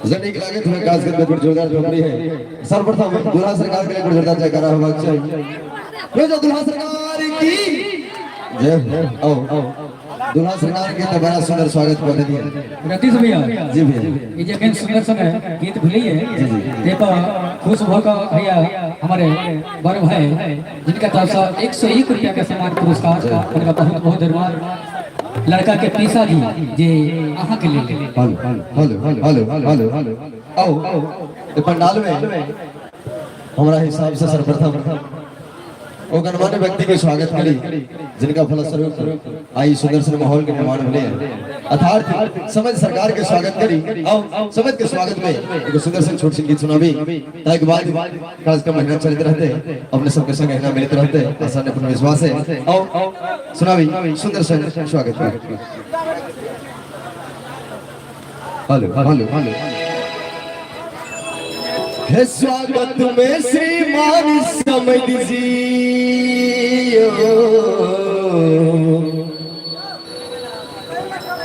जनिक लागे तुम्हें कार्यक्रम में जोरदार झोपड़ी है। सर्वप्रथम दुल्हा सरकार के लिए जोरदार जयकारा होगा चाहिए। दुल्हा सरकार की जय हो। आओ दुल्हा सरकार के तो बड़ा सुंदर स्वागत कर दिए। रतीश भैया जी भैया, ये जखन सुंदर सुंदर गीत भेलैए ते पर खुश भ के भैया हमारे बड़ भाई जिनका तरफ से 101 रुपया के सम्मान पुरस्कार, उनका बहुत बहुत धन्यवाद। लड़का के पीसा जी जे अहाँ के लेल। Hello hello hello hello hello. आओ ए पंडाल में हमारा हिसाब से सर्वप्रथम वो गणमान्य व्यक्ति के स्वागत करी जिनका फलस्वरूप आई सुंदर सुंदर माहौल के निर्माण भेले। अर्थात समझ सरकार के स्वागत करी। आओ समझ के स्वागत में एक सुंदर से छोट सी गीत सुनाबी, ताकि बाद कार्यक्रम महीना चलते रहते, अपने सबके संग महीना मिलते रहते, आशा ने पूर्ण विश्वास है। आओ सुनाबी सुंदर से स्वागत करी। Hello hello hello. हे स्वागत में श्रीमान समझ जी,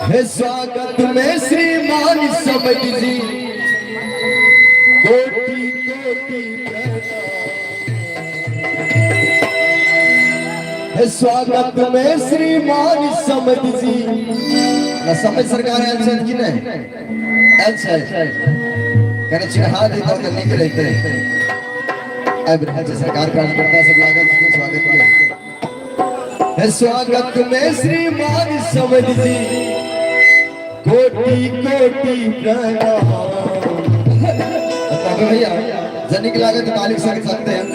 हे स्वागत में श्रीमान समझ जी, कोटि कोटि हे स्वागत में श्रीमान समझ जी। ना समझ सरकार आयल छथि कि नहीं आयल छथि? कने चिन्हा देता तऽ नीक रहितै। आबि रहल छै सरकार, कार्यकर्ता सब लागल छथिन स्वागत के। हे स्वागत में श्रीमान समझ जी, कोटि कोटि प्रणाम। भैया जनिक लागत तालिक संग सकते हैं।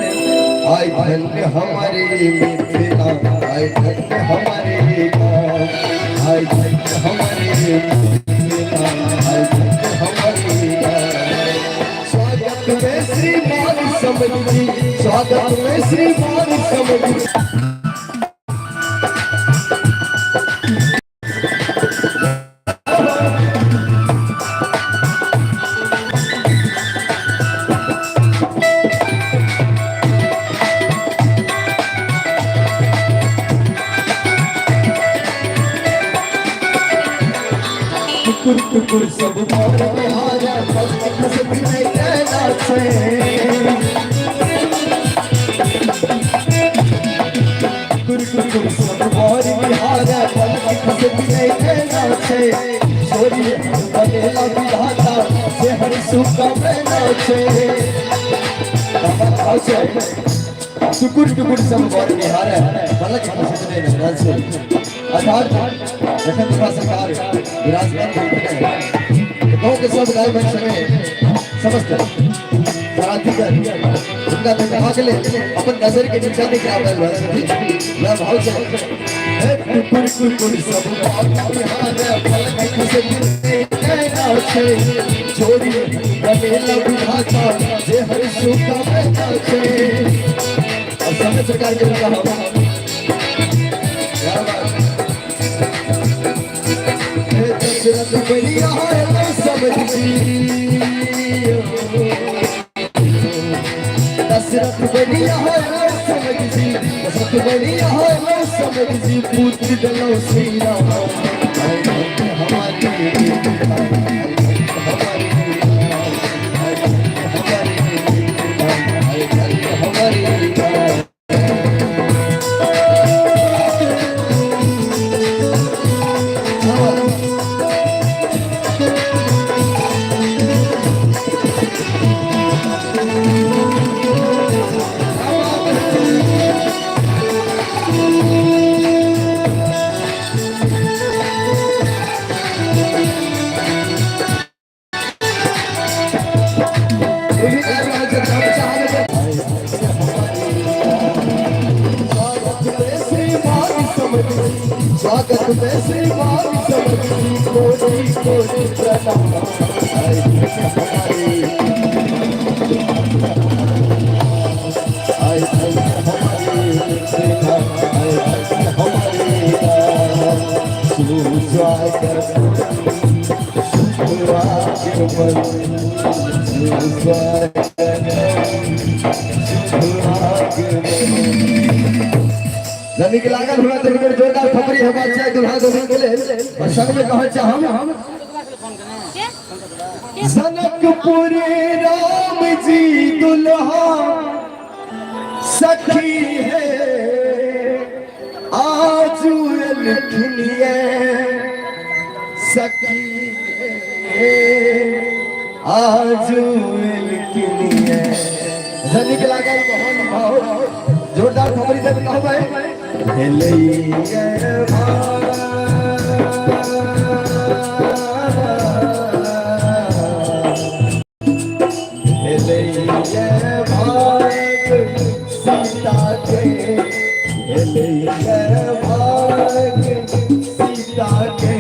आय धन्य हमारे मिथिला, आय धन्य हमारे गाँव, आय धन्य हमारे मिथिला, आय धन्य हमारे गाँव। स्वागत में श्रीमान समझ जी, स्वागत में श्रीमान समझ जी। टुकुर टुकुर सब मोर बिहार, पलक खसक नहीं रहना छे। टुकुर टुकुर सब मोर बिहार, पलक खसक नहीं रहना छे। छोरी बनेला विधाता से हर सुख में छे। टुकुर टुकुर सब मोर बिहार, पलक खसक नहीं रहना छे। अर्थात जखन दुल्हा सरकार विराजमान होते हैं तो गाँव के सब गाय बन सके समस्त बारातीगण उनका देखा के लिए अपन नजर के नीचा नहीं गिरा पाए छथिन। वह भाव से हे टुकुर टुकुर सब मोर बिहार, पलक खसक नहीं रहना छे। छोरी बनेला विधाता जे हर सुख में छे। और समय सरकार के उनका हम क्या बात। हे दशरथ बलिया है समझ जी, दशरथ बढ़िया है समझ जी, दशरथ बढ़िया है समझ जी, पुत्र दलो श्री राम। हमारी हमारी हमारी। स्वागत में श्री मान समझ, कोटि कोटि प्रणाम। आए नीक लागल हुआ तो एक जोरदार थपड़ी होगा चाहे दुल्हा दुल्हन के लेल। और संग में कहल चाहम, जनकपुरी राम जी दुल्हा सखी है, आज लिखनिए सखी है, आज लिखनिए। नीक लागल बहुत बहुत जोरदार थपड़ी देब कहबै। सीता के भाग, सीता के राम सीता के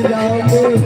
राम।